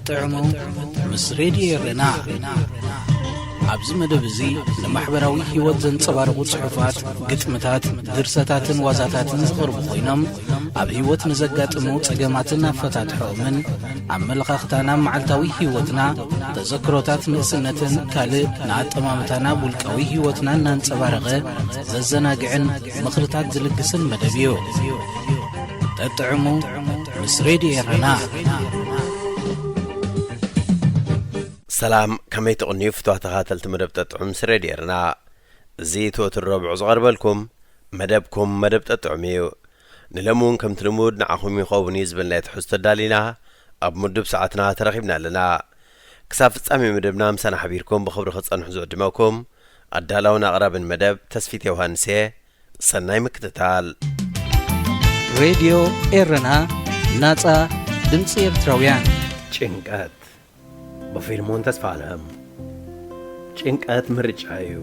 ጥዕሙ ምስ ሬድዮ ኤረና። ኣብዚ መደብ እዚ ንማሕበራዊ ህይወት ዘንጸባርቑ ጽሑፋት፣ ግጥምታት፣ ድርሰታትን ዋዛታትን ዝቐርቡ ኮይኖም፣ ኣብ ህይወት ንዘጋጥሙ ጸገማትን ኣፈታትሖኦምን፣ ኣመለኻኽታና፣ መዓልታዊ ህይወትና፣ ተዘክሮታት ንእስነትን ካልእ ንኣጠማምታና ውልቃዊ ህይወትና እናንጸባረቐ ዘዘናግዕን ምኽርታት ዝልግስን መደብ እዩ። ጠጥዕሙ ምስ ሬድዮ ኤረና። ሰላም፣ ከመይ ትቕንዩ ፍትዋ ተኸታተልቲ መደብ ጠጥዑም ምስ ሬድዮ ኤረና? እዚ እቲ ወትሩ ረቡዕ ዝቐርበልኩም መደብኩም መደብ ጠጥዑም እዩ። ንሎሚ እውን ከምቲ ልሙድ ንዓኹም ይኸውን እዩ ዝበልናዮ ትሕዝቶ ኣዳሊና ኣብ ምዱብ ሰዓትና ተረኺብና ኣለና። ክሳብ ፍጻሜ መደብና ምሳና ሓቢርኩም ብኽብሪ ክትጸንሑ ዝዕድመኩም ኣዳላውን ኣቕራብን መደብ ተስፊት ዮሃንስ እየ። ሰናይ ምክትታል። ሬድዮ ኤረና፣ ናጻ ድምጺ ኤርትራውያን። ጭንቀት፣ ብፊልሞን ተስፋ ኣለም። ጭንቀት ምርጫ እዩ።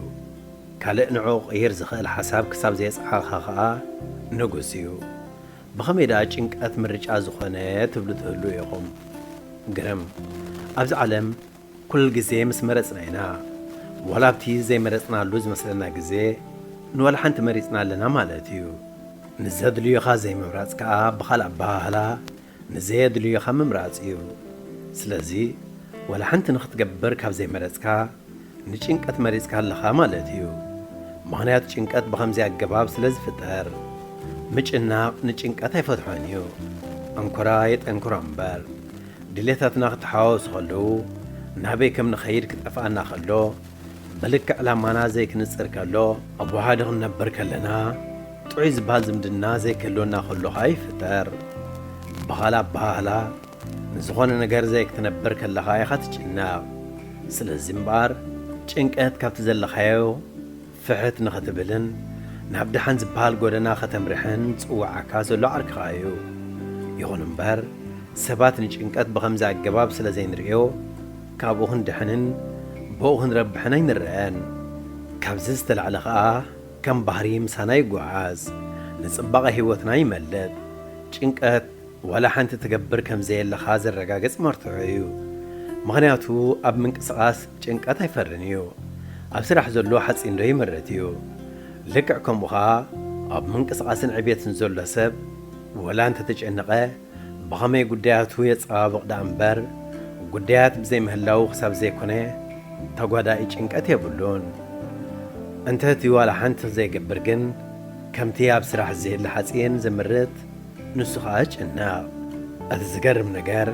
ካልእ ንዕኡ ክቕይር ዝኽእል ሓሳብ ክሳብ ዘየጽዓኻ ኸኣ ንጉስ እዩ። ብኸመይ ደኣ ጭንቀት ምርጫ ዝኾነ ትብሉ ትህልዉ ኢኹም። ግርም፣ ኣብዚ ዓለም ኩሉ ግዜ ምስ መረጽና ኢና። ዋላ ኣብቲ ዘይመረጽናሉ ዝመስለና ግዜ ንዋላ ሓንቲ መሪጽና ኣለና ማለት እዩ። ንዘድልዮኻ ዘይምምራጽ ከኣ ብኻልእ ኣበሃህላ ንዘየድልዮኻ ምምራጽ እዩ። ስለዚ ዋላ ሓንቲ ንኽትገብር ካብ ዘይመረጽካ ንጭንቀት መሪጽካ ኣለኻ ማለት እዩ። ምኽንያቱ ጭንቀት ብኸምዚ ኣገባብ ስለ ዝፍጠር። ምጭናቕ ንጭንቀት ኣይፈትሖን እዩ። ኣንኮራ የጠንክሮ እምበር። ድሌታትና ክተሓዋወሱ ከለዉ ናበይ ከም ንኸይድ ክጠፍኣና ከሎ ብልክዕ ዕላማና ዘይክንጽር ከሎ ኣብ ወሓዲ ክንነብር ከለና ጥዑይ ዝበሃል ዝምድና ዘይክህልወና ከሎ ኸኣ ይፍጠር። ብኻልእ ኣበሃህላ ንዝኾነ ነገር ዘይክትነብር ከለኻ ኢኻ ትጭነቕ። ስለዚ እምበኣር ጭንቀት ካብቲ ዘለኻዮ ፍሕት ንኽትብልን ናብ ደሓን ዝበሃል ጎደና ከተምርሕን ዝጽውዓካ ዘሎ ዓርክኻ እዩ። ይኹን እምበር ሰባት ንጭንቀት ብኸምዚ ኣገባብ ስለ ዘይንርእዮ ካብኡ ክንድሕንን ብኡ ክንረብሕን ኣይንረኣን። ካብዚ ዝተላዕለ ኸኣ ከም ባህሪ ምሳና ይጓዓዝ፣ ንጽባቐ ህይወትና ይመልጥ። ጭንቀት ዋላ ሓንቲ ትገብር ከም ዘየለኻ ዘረጋግጽ መርትዖ እዩ። ምኽንያቱ ኣብ ምንቅስቓስ ጭንቀት ኣይፈርን እዩ። ኣብ ስራሕ ዘሎ ሓጺን ዶ ይምርት እዩ። ልክዕ ከምኡ ኸኣ ኣብ ምንቅስቓስን ዕቤትን ዘሎ ሰብ ወላ እንተተጨነቐ ብኸመይ ጉዳያቱ የጸባብቕ ደኣ እምበር ጉዳያት ብዘይምህላዉ ክሳብ ዘይኮነ ተጓዳኢ ጭንቀት የብሉን። እንተ እቲ ዋላ ሓንቲ ዘይገብር ግን ከምቲ ኣብ ስራሕ ዘየለ ሓጺን ዘምርት ንሱ ኸኣ ይጭነቕ። እቲ ዝገርም ነገር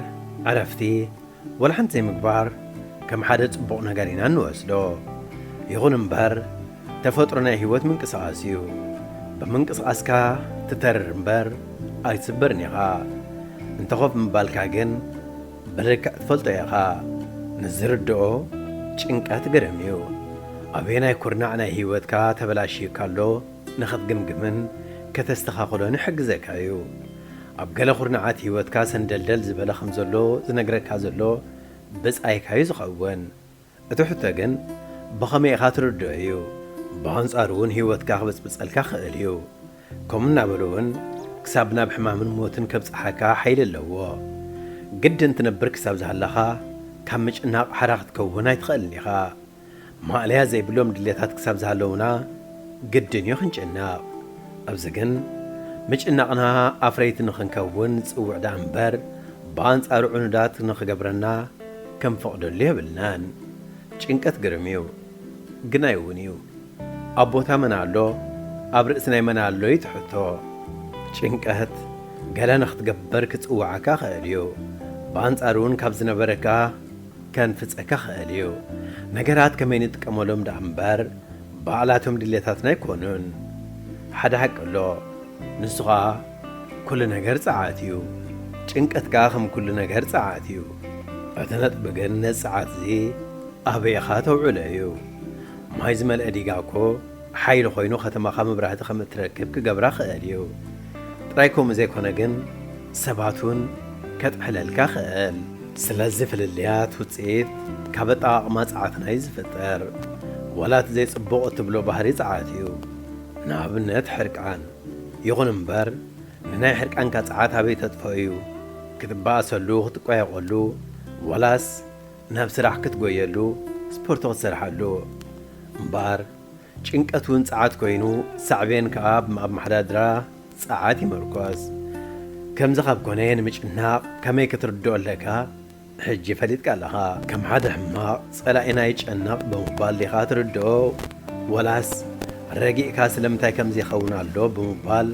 ዕረፍቲ ወላ ሓንቲ ዘይምግባር ከም ሓደ ጽቡቕ ነገር ኢና እንወስዶ። ይኹን እምበር ተፈጥሮ ናይ ህይወት ምንቅስቓስ እዩ። ብምንቅስቓስካ ትተርር እምበር ኣይትስበርን ኢኻ። እንተ ኮፍ ምባልካ ግን ብልክዕ ትፈልጦ ኢኻ። ንዝርድኦ ጭንቀት ግርም እዩ። ኣበየናይ ኩርናዕ ናይ ህይወትካ ተበላሽዩካ ኣሎ ንኽትግምግምን ከተስተኻኽሎን ይሕግዘካ እዩ። ኣብ ገለ ኩርናዓት ህይወትካ ሰንደልደል ዝበለ ከም ዘሎ ዝነግረካ ዘሎ ብጻይካ እዩ ዝኸውን። እቲ ሕቶ ግን ብኸመይ ኢኻ ትርድኦ እዩ። ብኣንጻሩ እውን ህይወትካ ክብጽብጸልካ ክእል እዩ። ከምኡ እናበሉ እውን ክሳብ ናብ ሕማምን ሞትን ከብጽሓካ ሓይሊ ኣለዎ። ግድን ትነብር ክሳብ ዝሃለኻ ካብ ምጭናቕ ሓራ ክትከውን ኣይትኽእልን ኢኻ። ማእለያ ዘይብሎም ድሌታት ክሳብ ዝሃለዉና ግድን እዩ ክንጭነቕ። ኣብዚ ግን ምጭናቕና ኣፍረይቲ ንኽንከውን ዝጽውዕ ደኣ እምበር ብኣንጻሩ ዕኑዳት ንኽገብረና ክንፈቕደሉ የብልናን። ጭንቀት ግርም እዩ፣ ግናይ እውን እዩ። ኣብ ቦታ መን ኣሎ፣ ኣብ ርእሲ ናይ መን ኣሎ እዩ እቲ ሕቶ። ጭንቀት ገለ ንኽትገብር ክጽውዓካ ክእል እዩ። ብኣንጻሩ እውን ካብ ዝነበረካ ከንፍጸካ ክእል እዩ። ነገራት ከመይ ንጥቀመሎም ደኣ እምበር ባዕላቶም ድሌታትና ኣይኮኑን። ሓደ ሓቂ ኣሎ፣ ንሱ ኸኣ ኩሉ ነገር ጸዓት እዩ። ጭንቀት ከኣ ከም ኩሉ ነገር ጸዓት እዩ። እቲ ነጥቢ ግን ነዚ ጸዓት እዚ ኣበይ ኢኻ ተውዕሎ እዩ። ማይ ዝመልአ ዲጋ እኮ ሓይሊ ኮይኑ ከተማኻ መብራህቲ ከም እትረክብ ክገብራ ክእል እዩ። ጥራይ ከምኡ ዘይኮነ ግን ሰባት እውን ከጥሕለልካ ክእል። ስለዚ ፍልልያት ውጽኢት ካብ ኣጠቓቕማ ጸዓትና እዩ ዝፍጠር። ዋላ እቲ ዘይጽቡቕ እትብሎ ባህሪ ጸዓት እዩ። ንኣብነት ሕርቃን። ይኹን እምበር ንናይ ሕርቃንካ ጸዓት ኣበይ ተጥፍኦ እዩ? ክትበኣሰሉ፣ ክትቋየቖሉ፣ ዋላስ ናብ ስራሕ ክትጎየሉ፣ ስፖርት ክትሰርሓሉ። እምበኣር ጭንቀት እውን ጸዓት ኮይኑ፣ ሳዕቤን ከኣ ኣብ ኣመሓዳድራ ጸዓት ይምርኮስ። ከምዚ ካብ ኮነ ንምጭናቕ ከመይ ክትርድኦ ኣለካ? ሕጂ ፈሊጥካ ኣለኻ። ከም ሓደ ሕማቕ ጸላኢና ይጨነቕ ብምባል ዲኻ ትርድኦ? ወላስ ረጊእካ ስለምንታይ ከምዚ ይኸውን ኣሎ ብምባል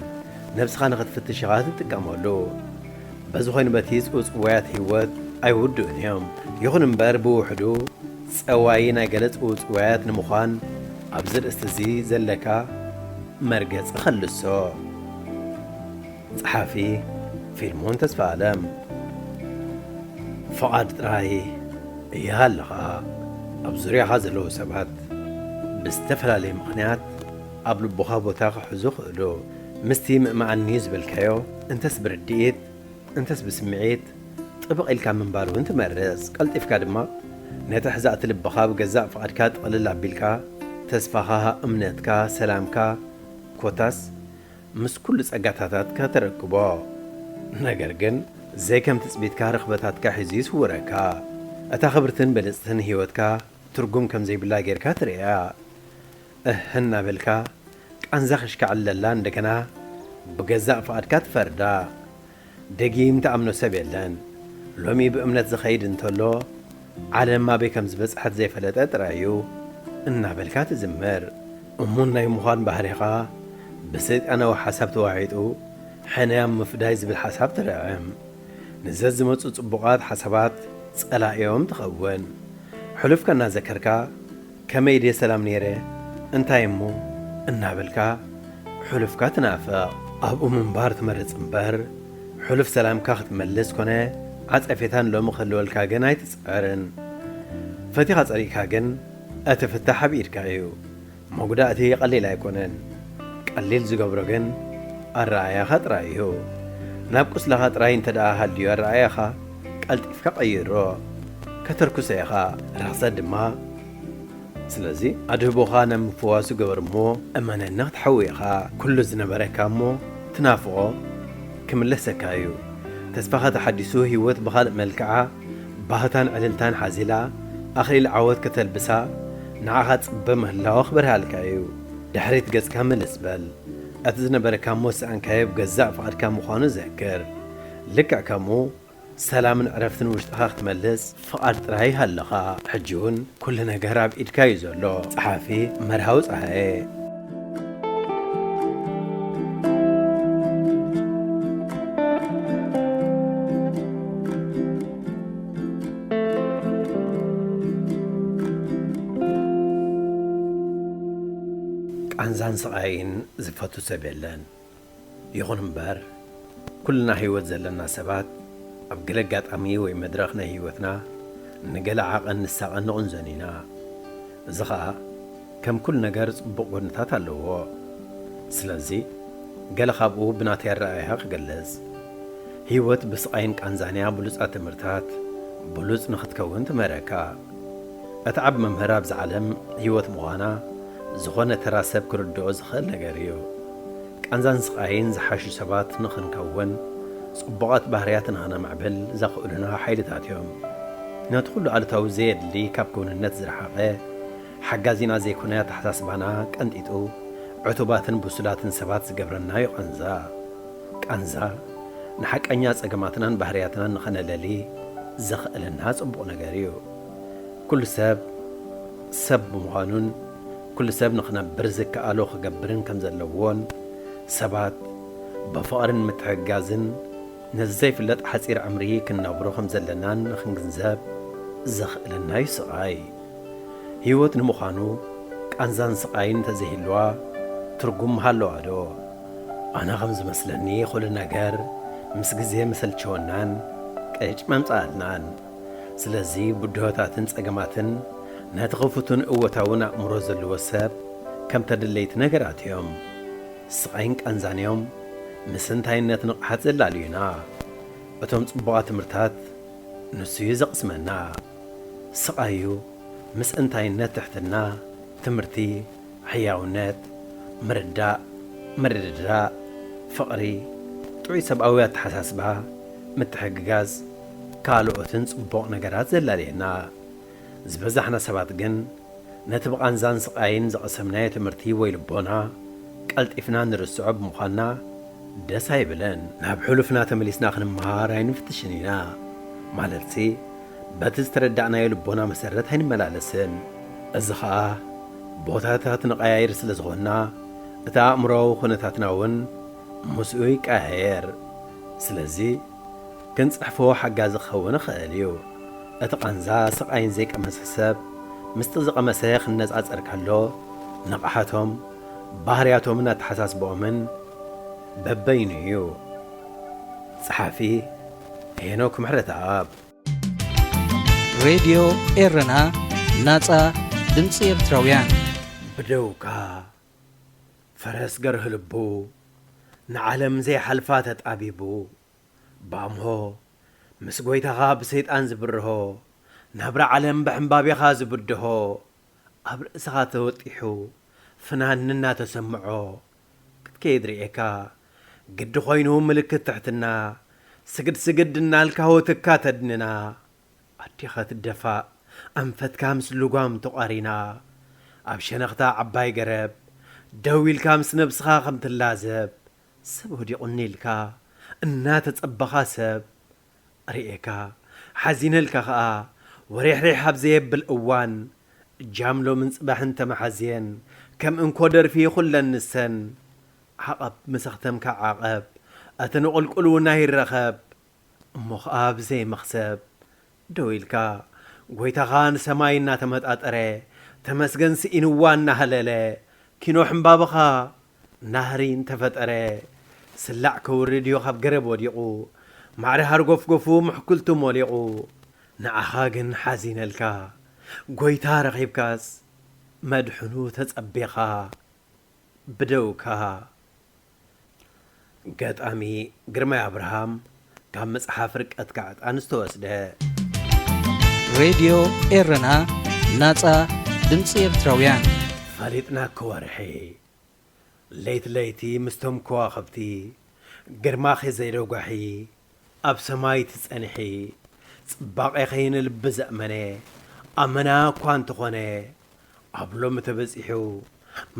ነብስኻ ንኽትፍትሽ ኢኻ ትጥቀመሉ? በዚ ኾይኑ በቲ ጽውጽዋያት ህይወት ኣይውድኡን እዮም። ይኹን እምበር ብውሕዱ ጸዋዪ ናይ ገለ ጽውጽዋያት ንምዃን ኣብዚ ርእስቲ እዚ ዘለካ መርገጺ ከልሶ። ጸሓፊ ፊልሞን ተስፋ ኣለም። ፍቓድ ጥራይ እያ ኣለኻ። ኣብ ዙርያኻ ዘለዉ ሰባት ብዝተፈላለየ ምኽንያት ኣብ ልቦኻ ቦታ ክሕዙ ይኽእሉ። ምስቲ ምእመኣኒ ዝበልካዮ እንተስ ብርድኢት እንተስ ብስምዒት ጥብቕ ኢልካ ምንባር እውን ትመርጽ። ቀልጢፍካ ድማ ነቲ ሕዛእቲ ልብኻ ብገዛእ ፍቓድካ ጥቕልል ኣቢልካ ተስፋኻ፣ እምነትካ፣ ሰላምካ ኮታስ ምስ ኩሉ ጸጋታታትካ ተረክቦ። ነገር ግን ዘይከም ትጽቢትካ ርኽበታትካ ሒዙ ይስውረካ። እታ ክብርትን በለጽትን ህይወትካ ትርጉም ከም ዘይብላ ጌርካ ትርእያ። እህ እናበልካ ቃንዛ ከሽካዕለላ እንደገና ብገዛእ ፍቓድካ ትፈርዳ። ደጊም ትኣምኖ ሰብ የለን። ሎሚ ብእምነት ዝኸይድ እንተሎ ዓለም ኣበይ ከም ዝበጽሐት ዘይፈለጠ ጥራይ እዩ እናበልካ ትዝምር። እሙን ናይ ምዃን ባህሪኻ ብሰይጣናዊ ሓሳብ ተዋሒጡ ሕነ ኣብ ምፍዳይ ዝብል ሓሳብ ትርዕም። ንዘዝመጹ ጽቡቓት ሓሳባት ጸላኢኦም ትኸውን። ሕሉፍካ እናዘከርካ ከመይ ድየ ሰላም ነይረ? እንታይ እሞ? እናበልካ ሕሉፍካ ትናፍቕ። ኣብኡ ምንባር ትመርጽ እምበር፣ ሕሉፍ ሰላምካ ክትመልስ ኮነ ዓጸፌታ ንሎሚ ክህልወልካ ግን ኣይትጽዕርን። ፈቲኻ ጸሊእካ ግን፣ እቲ ፍታሕ ኣብ ኢድካ እዩ። መጉዳእቲ ቀሊል ኣይኮነን። ቀሊል ዝገብሮ ግን ኣረኣእያኻ ጥራይ እዩ። ናብ ቁስልኻ ጥራይ እንተ ደኣ ሃልዩ ኣረኣእያኻ፣ ቀልጢፍካ ቀይሮ። ከተርክሶ ኢኻ፣ ርኽሰት ድማ። ስለዚ ኣድህቦኻ ናብ ምፍዋሱ ግበር እሞ እመነኒ ክትሓዊ ኢኻ። ኩሉ ዝነበረካ እሞ ትናፍቖ ክምለሰካ እዩ። ተስፋኻ ተሓዲሱ ህይወት ብኻልእ መልክዓ ባህታን ዕልልታን ሓዚላ ኣኽሊል ዓወት ከተልብሳ ንዓኻ ጽበ ምህላዋ ክበርሃልካ እዩ። ድሕሪት ገጽካ ምልስ በል። እቲ ዝነበረካ እሞ ዝሰኣንካዮ ብገዛእ ፍቓድካ ምዃኑ ዘክር። ልክዕ ከምኡ ሰላምን ዕረፍትን ውሽጥኻ ክትመልስ ፍቓድ ጥራይ ይሃልኻ። ሕጂ እውን ኩሉ ነገር ኣብ ኢድካ እዩ ዘሎ። ጸሓፊ መርሃዊ ጸሃየ። ቃንዛን ስቓይን ዝፈቱ ሰብ የለን። ይኹን እምበር፣ ኩልና ህይወት ዘለና ሰባት ኣብ ገለ ኣጋጣሚ ወይ መድረኽ ናይ ህይወትና ንገለ ዓቐን ንሳቐን ንቕንዘን ኢና። እዚ ኸኣ ከም ኩሉ ነገር ጽቡቕ ጎንታት ኣለዎ። ስለዚ ገለ ካብኡ ብናተይ ኣረኣእያ ክገልጽ። ህይወት ብስቓይን ቃንዛን እያ ብሉጻት ትምህርታት ብሉጽ ንኽትከውን ትምህረካ። እታ ዓቢ መምህር ኣብዚ ዓለም ህይወት ምዃና ዝኾነ ተራ ሰብ ክርድኦ ዝኽእል ነገር እዩ። ቃንዛን ስቓይን ዝሓሹ ሰባት ንኽንከውን፣ ጽቡቓት ባህርያት ንኽነማዕብል ዘኽእሉና ሓይልታት እዮም። ነቲ ኩሉ ኣሉታዊ ዘየድሊ ካብ ክውንነት ዝረሓቐ፣ ሓጋዚና ዘይኮነ ኣተሓሳስባና ቀንጢጡ፣ ዕቱባትን ብሱላትን ሰባት ዝገብረና እዩ ቃንዛ። ቃንዛ ንሓቀኛ ጸገማትናን ባህርያትናን ንኸነለሊ ዘኽእለና ጽቡቕ ነገር እዩ። ኩሉ ሰብ ሰብ ብምዃኑን ኩሉ ሰብ ንኽነብር ዝከኣሎ ክገብርን ከም ዘለዎን ሰባት ብፍቕርን ምትሕግጋዝን ነዚ ዘይፍለጥ ሓጺር ዕምሪ ክንነብሮ ከም ዘለናን ንኽንግንዘብ ዘኽእለና እዩ ስቓይ። ህይወት ንምዃኑ ቃንዛን ስቓይን እንተዘይህልዋ ትርጉም ምሃለዋ ዶ? ኣነ ከም ዝመስለኒ ኩሉ ነገር ምስ ግዜ መሰልቸወናን ቅጭ መምጽኣልናን። ስለዚ ብድሆታትን ጸገማትን ነቲ ክፉትን እወታውን ኣእምሮ ዘለዎ ሰብ ከም ተደለይቲ ነገራት እዮም። ስቓይን ቃንዛን እዮም ምስ እንታይነት ንቕሓት ዘላልዩና። እቶም ጽቡቓት ትምህርታት ንሱ እዩ ዘቕስመና። ስቓይ እዩ ምስ እንታይነት ትሕትና፣ ትምህርቲ፣ ሕያውነት፣ ምርዳእ፣ ምርድዳእ፣ ፍቕሪ፣ ጥዑይ ሰብኣዊ ኣተሓሳስባ፣ ምትሕግጋዝ፣ ካልኦትን ጽቡቕ ነገራት ዘላልየና። ዝበዛሕና ሰባት ግን ነቲ ብቓንዛን ስቓይን ዝቐሰምናዮ ትምህርቲ ወይ ልቦና ቀልጢፍና ንርስዖ ብምዃንና ደስ ኣይብለን። ናብ ሕሉፍና ተመሊስና ክንመሃር ኣይንፍትሽን ኢና። ማለትሲ በቲ ዝተረዳእናዮ ልቦና መሰረት ኣይንመላለስን። እዚ ኸኣ ቦታታት ንቐያይር ስለ ዝኾንና እቲ ኣእምሮዊ ኩነታትና እውን ምስኡ ይቀያየር። ስለዚ ክንጽሕፎ ሓጋዚ ክኸውን ይኽእል እዩ። እቲ ቃንዛ ስቓይን ዘይቀመሰ ሰብ ምስቲ ዝቐመሰ ክነጻጸር ከሎ ንቕሓቶም፣ ባህርያቶምን ኣተሓሳስባኦምን በበይኑ እዩ። ጸሓፊ ሄኖክ ምሕረተኣብ። ሬድዮ ኤረና፣ ናጻ ድምጺ ኤርትራውያን። ብደውካ ፈረስ ገርህ ልቡ ንዓለም ዘይሓልፋ ተጣቢቡ፣ ባምሆ ምስ ጎይታኻ ብሰይጣን ዝብርሆ፣ ናብራ ዓለም ብሕምባቤኻ ዝብድሆ፣ ኣብ ርእስኻ ተወጢሑ ፍናን እናተሰምዖ ክትከይድ ርእየካ፣ ግዲ ኮይኑ ምልክት ትሕትና፣ ስግድ ስግድ እናልካ ህይወትካ ተድንና። ኣዴኻ ትደፋእ ኣንፈትካ ምስ ልጓም ተቋሪና፣ ኣብ ሸነኽታ ዓባይ ገረብ ደው ኢልካ ምስ ነብስኻ ከም ትላዘብ፣ ሰብ ወዲቑኒ ኢልካ እናተጸበኻ ሰብ ርእየካ ሓዚነልካ ኸኣ ወሬሕሬሕ ኣብ ዘየብል እዋን፣ እጃም ሎምን ጽባሕን ተመሓዝየን ከም እንኮ ደርፊ ኩለን ንሰን ዓቐብ ምስ ኣኽተምካ ዓቐብ፣ እቲ ንቑልቁል እውን ኣይረኸብ። እሞ ኸኣ ብዘይ መኽሰብ ደው ኢልካ፣ ጎይታኻ ንሰማይ እናተመጣጠረ፣ ተመስገን ስኢንዋ እናሃለለ፣ ኪኖ ሕምባብኻ ናህሪ እንተፈጠረ፣ ስላዕ ከውርድ እዩ ካብ ገረብ ወዲቑ፣ ማዕረ ሃርጎፍጎፉ ምሕኩልቱ ሞሊቑ። ንዓኻ ግን ሓዚነልካ፣ ጎይታ ረኺብካስ መድሕኑ ተጸቤኻ። ብደውካ። ገጣሚ ግርማይ ኣብርሃም ካብ መጽሓፍ ርቀት ካዕጣን ዝተወስደ። ሬድዮ ኤረና፣ ናጻ ድምጺ ኤርትራውያን። ፈሊጥናኪ ወርሒ፣ ለይቲ ለይቲ ምስቶም ከዋኽብቲ፣ ግርማኺ ዘይደጓሒ፣ ኣብ ሰማይ ትጸንሒ፣ ጽባቐኺ ንልቢ ዘእመነ፣ ኣመና እኳ እንተኾነ፣ ኣብ ሎሚ ተበጺሑ፣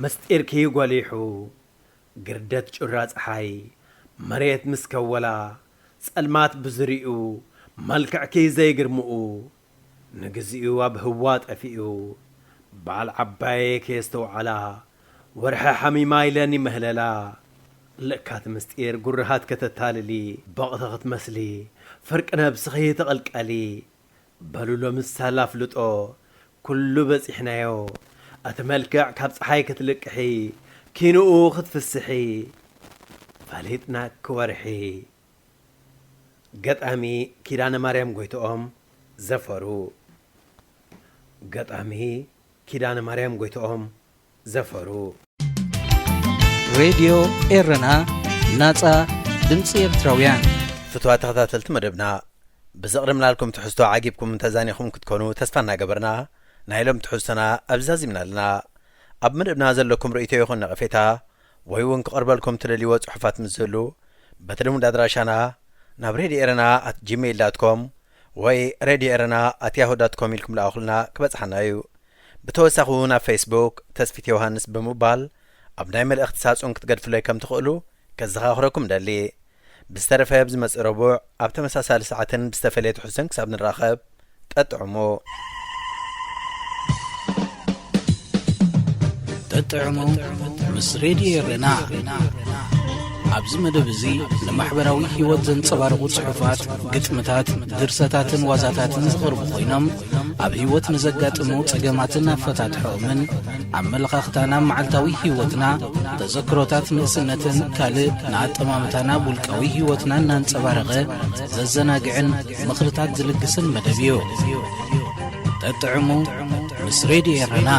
ምስጢርኪ ጎሊሑ፣ ግርደት ጩራ ጸሓይ፣ መሬት ምስ ከወላ፣ ጸልማት ብዝሪኡ፣ መልክዕኪ ዘይግርምኡ፣ ንግዚኡ ኣብ ህዋ ጠፊኡ፣ በዓል ዓባየ ከየስተውዓላ፣ ወርሒ ሓሚማ ኢለን ይምህለላ። ለካቲ ምስጢር ጉርሃት ከተታልሊ፣ በቕቲ ክትመስሊ፣ ፍርቂ ነብስኺ ተቐልቀሊ። በሉ ሎምስ ሳላ ኣፍልጦ ኩሉ በጺሕናዮ። እቲ መልክዕ ካብ ጸሓይ ክትልቅሒ፣ ኪንኡ ክትፍስሒ፣ ፈሊጥናኪ ወርሒ። ገጣሚ ኪዳነ ማርያም ጎይትኦም ዘፈሩ። ገጣሚ ኪዳነ ማርያም ጎይትኦም ዘፈሩ። ሬድዮ ኤረና፣ ናጻ ድምጺ ኤርትራውያን። ፍትዋት ተኸታተልቲ መደብና፣ ብዘቕረብናልኩም ትሕዝቶ ዓጊብኩም ተዛኒኹም ክትኮኑ ተስፋ እናገበርና፣ ናይ ሎም ትሕዝቶና ኣብዚ ዛዚምና ኣለና። ኣብ መደብና ዘለኩም ርእይቶ ይኹን ነቐፌታ፣ ወይ እውን ክቐርበልኩም ትደልይዎ ጽሑፋት ምስ ዝህሉ፣ በቲ ልሙድ ኣድራሻና ናብ ሬድዮ ኤረና ኣት ጂሜይል ዳት ኮም ወይ ሬድዮ ኤረና ኣት ያሁ ዳት ኮም ኢልኩም ለኣኹልና፣ ክበጽሓና እዩ። ብተወሳኺ እውን ኣብ ፌስቡክ ተስፊት ዮሃንስ ብምባል ኣብ ናይ መልእኽቲ ሳጹን ክትገድፉለይ ከም ትኽእሉ ከዘኻኽረኩም እደሊ። ብዝተረፈ ኣብ ዝመጽእ ረቡዕ ኣብ ተመሳሳሊ ሰዓትን ብዝተፈለየ ትሕዝቶን ክሳብ ንራኸብ፣ ጠጥዕሙ። ጠጥዕሙ ምስ ሬድዮ ኤረና። ኣብዚ መደብ እዚ ንማሕበራዊ ህይወት ዘንጸባርቑ ጽሑፋት፣ ግጥምታት፣ ድርሰታትን ዋዛታትን ዝቐርቡ ኮይኖም፣ ኣብ ህይወት ንዘጋጥሙ ጸገማትን ኣፈታትሖኦምን፣ ኣመለኻኽታና ኣብ መዓልታዊ ህይወትና፣ ተዘክሮታት ንእስነትን ካልእ ንኣጠማምታና ኣብ ውልቃዊ ህይወትና እናንጸባረቐ ዘዘናግዕን ምኽርታት ዝልግስን መደብ እዩ። ጠጥዕሙ ምስ ሬድዮ ኤረና።